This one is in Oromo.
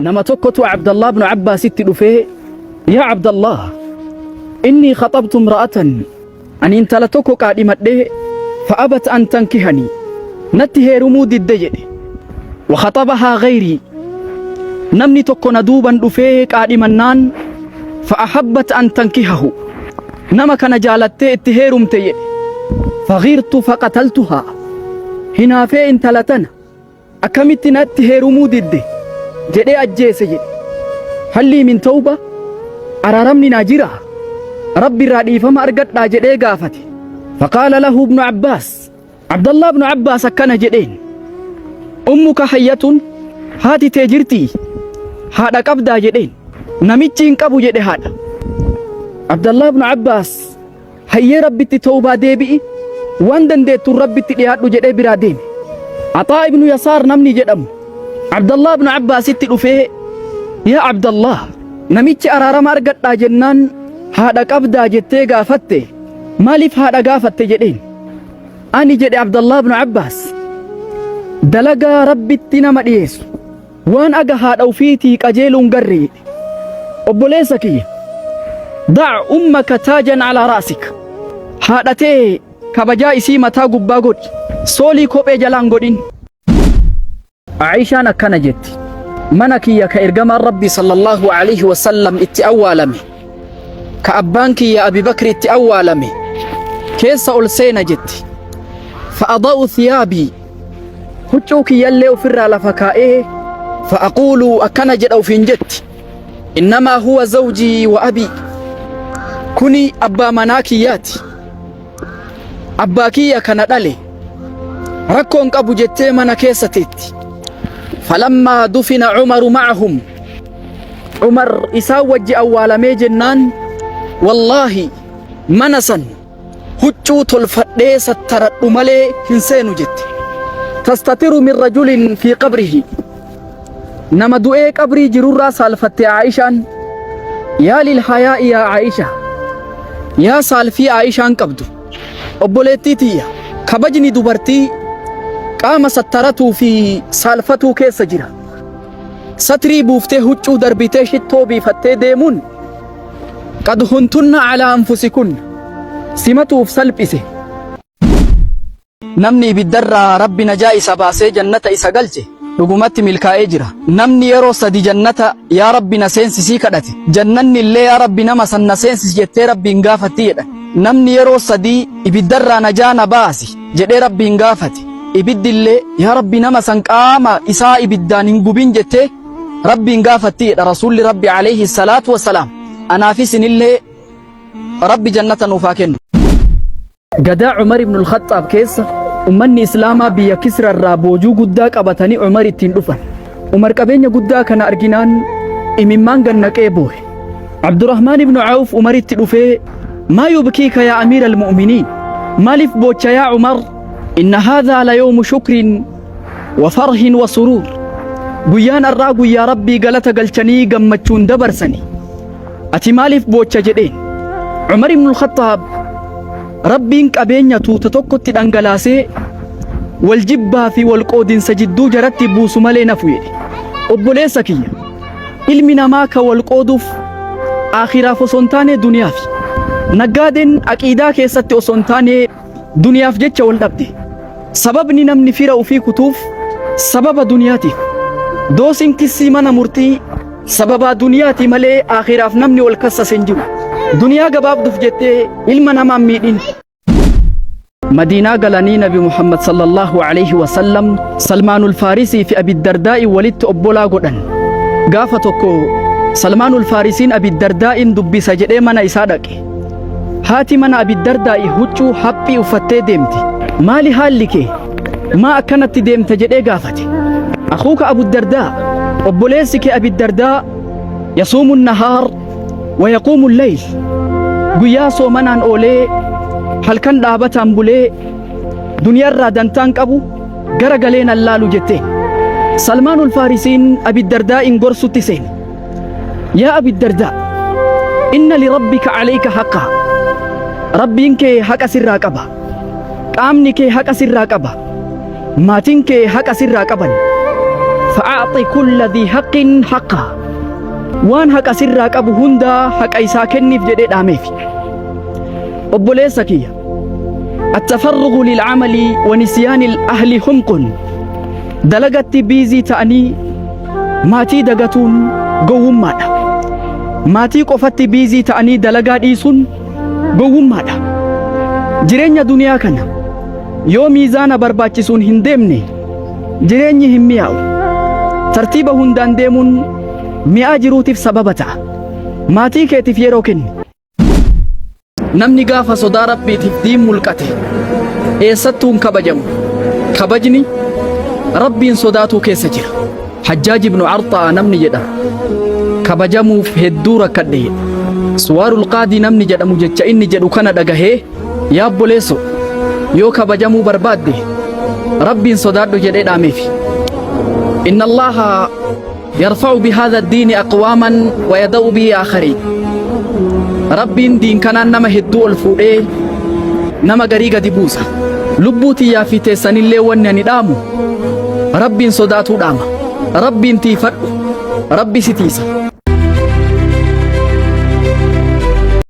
Nama tokkotu Abdallah ibn Abbaasitti dhufee, Yaa Abdallah, innii khaxabtu imra'atan, ani intala tokko qaadhimadhee, fa'abat an tankihanii, natti heerumuu didde jedhe. Wa khaxabahaa ghayrii, namni tokko na duuban dhufee qaadhimannaan, fa'ahabbat an tankihahu, nama kana jaalattee itti heerumte jedhe. Faghirtu faqataltuhaa, hinaafee intala tana Akkamitti natti heerumuu didde? jedhee ajjeese jedhe. Hallii min tawba? Araaramni naa jiraa? Rabbi irraa dhiifama argadhaa jedhee gaafate. Faqaala lahu ibnu Abbaas. Abdallah ibnu Abbaas akkana jedheen. Ummuka hayyatun haati tee jirtii? Haadha qabdaa jedheen. Namichi hin qabu jedhe haadha. Abdallah ibnu Abbaas Hayyee Rabbitti tawbaa deebi'i, waan dandeettuun Rabbitti dhiyaadhu jedhee biraa deeme. Axaa ibnu Yasaar namni jedhamu Abdallah ibnu Abbaasitti dhufee Yaa Abdallah namichi araarama argadhaa jennaan haadha qabdaa jettee gaafatte maaliif haadha gaafatte jedheen. Ani jedhe Abdallah ibnu Abbaas dalagaa Rabbitti nama dhiyeessu Waan aga haadha ufiitii qajeeluu hin garre jedhe. Obboleessa kiyya, dac ummaka taajan alaa ra'sika. Haadha tee kabajaa isii mataa gubbaa godhi, soolii kophee jalaa hin godhin. Aishaan akkana jetti, Mana kiyya ka Ergamaan Rabbii sallallaahu aleyhi wa sallam itti awwaalame, ka abbaan kiyya Abi Bakri itti awwaalame keessa ol seena jetti. Fa'ada'u thiyaabii Huccuu kiyyallee ufirraa lafa kaa'ee fa'aquulu akkana jedha ufiin jetti innamaa huwa zawjii wa abii kuni abbaa manaa kiyyaati abbaa kiyya kana dhale rakkoon qabu jettee mana keessa teetti falammaa dufina umaru ma'ahum umar isaan wajji awwaalamee jennaan wallaahi mana san huccuu tolfadhee sattaradhu malee hin seenu jette. Tastatiru min rajulin fi qabrihi. Nama du'ee qabrii jirurraa saalfatte Aayishaan. Yaa lil hayaa'i yaa Aayisha. Yaa saalfii Aayishaan qabdu. Obboleettii tiyya kabajni dubartii qaama sattaratuu fi saalfatuu keessa jira. Satrii buuftee huccuu darbitee shittoo biifattee deemuun Qad huntunna alaa anfusikunna. Simatu uf salphise. Namni ibiddarraa Rabbi najaa isa baasee jannata isa galche dhugumatti milkaa'ee jira. Namni yeroo sadi jannata yaa Rabbi na seensisii kadhate jannanni illee yaa Rabbi nama san na seensisi jettee Rabbiin gaafatti jedhan. Namni yeroo sadi ibiddarraa najaa na baasi jedhee Rabbiin gaafate ibiddi illee yaa Rabbi nama san qaama isaa ibiddaan hin gubin jettee Rabbiin gaafatti jedha Rasuulli Rabbi alayhi salaatu wassalaam. Anaaf isinillee Rabbi jannata nuuf haa kennu. Gadaa Umar ibn al-Khaxxaab keessa ummanni Islaamaa biyya Kisra irraa boojuu guddaa qabatanii Umar ittiin dhufan. Umar qabeenya guddaa kana arginaan imimmaan gannaqee boohe. Abdurrahmaan ibn Awf Umaritti dhufee maa yubkiika yaa amiira al-mu'miniin maaliif boocha yaa Umar inna haadhaa la yawmu shukrin wa farhin wa suruur guyyaan arraa guyyaa rabbii galata galchanii gammachuun dabarsani ati maaliif boocha jedheen Umar ibn al-Khattaab rabbiin qabeenya tuuta tokkotti dhangalaasee wal jibbaa fi wal qoodinsa jidduu jaratti buusu malee nafu jedhe obboleessa kiyya ilmi namaa ka wal qooduuf aakhiraaf osoo hin taane duniyaafi naggaadeen aqiidaa keessatti osoo hin taane duniyaaf jecha wal dhabde Sababni namni fira ufii kutuuf sababa duniyaatiif. Doosiin kissii mana murtii sababaa duniyaati malee aakhiraaf namni wal kassase hin jiru. Duniyaa gabaabduuf jettee ilma namaa hin miidhin. Madiinaa galanii Nabi Muhammad sallallahu alaihi wasallam Salmaanul Faarisii fi Abiddardaa'i walitti obbolaa godhan. Gaafa tokko Salmaanul Faarisiin Abiddardaa'iin dubbisa jedhee mana isaa dhaqe. Haati mana Abiddardaa'i huccuu haphii uffattee deemti. Maali haalli kee? Maa akkanatti deemta jedhee gaafate. Akuuka Abuddardaa, obboleessi kee Abiddardaa yasuumu nahaar wa yaquumu layl. Guyyaa soomanaan oolee halkan dhaabataan bulee duniyaarraa dantaan qabu gara galee nan laalu jetteen. Salmaanul Faarisiin Abiddardaa'iin gorsutti seene. Yaa Abi Dardaa, inna li rabbika alayka haqqa. Rabbiin kee haqa sirraa qaba. Qaamni kee haqa sirraa qaba. Maatiin kee haqa sirraa qaban. Fa'aaxi kulla dhii haqqin haqqa. Waan haqa sirraa qabu hundaa haqa isaa kenniif jedhee dhaameefi. Obboleessa kiyya. Attafarrugu lil'amali wa nisyaanil ahli humqun. Dalagatti biizii ta'anii maatii dagatuun gowwummaadha. Maatii qofatti biizii ta'anii dalagaa dhiisuun gowwummaadha. Jireenya duniyaa kana yoo miizaana barbaachisuun hin deemne jireenyi hin mi'aawu. Tartiiba hundaan deemuun mi'aa jiruutiif sababa ta'a. Maatii keetiif yeroo kenni. Namni gaafa sodaa Rabbiitiif diin mulqate eessattuu hin kabajamu. Kabajni Rabbiin sodaatuu keessa jira. Hajjaaj ibnu Arxaa namni jedhamu kabajamuuf hedduu rakkadhe jedhe. Suwaarul Qaadii namni jedhamu jecha inni jedhu kana dhagahee yaa obboleesso yoo kabajamuu barbaadde Rabbiin sodaadhu jedhee dhaameefi. Inna Allaaha yarfa'u bihaadha diini aqwaaman wa yada'u bihi aakhariin. Rabbiin diin kanaan nama hedduu ol fuudhee nama garii gadi buusa. Lubbuu tiyyaa fi teessanillee wanni ani dhaamu Rabbiin sodaatuu dhaama. Rabbiin tiifadhu. Rabbi si tiisa.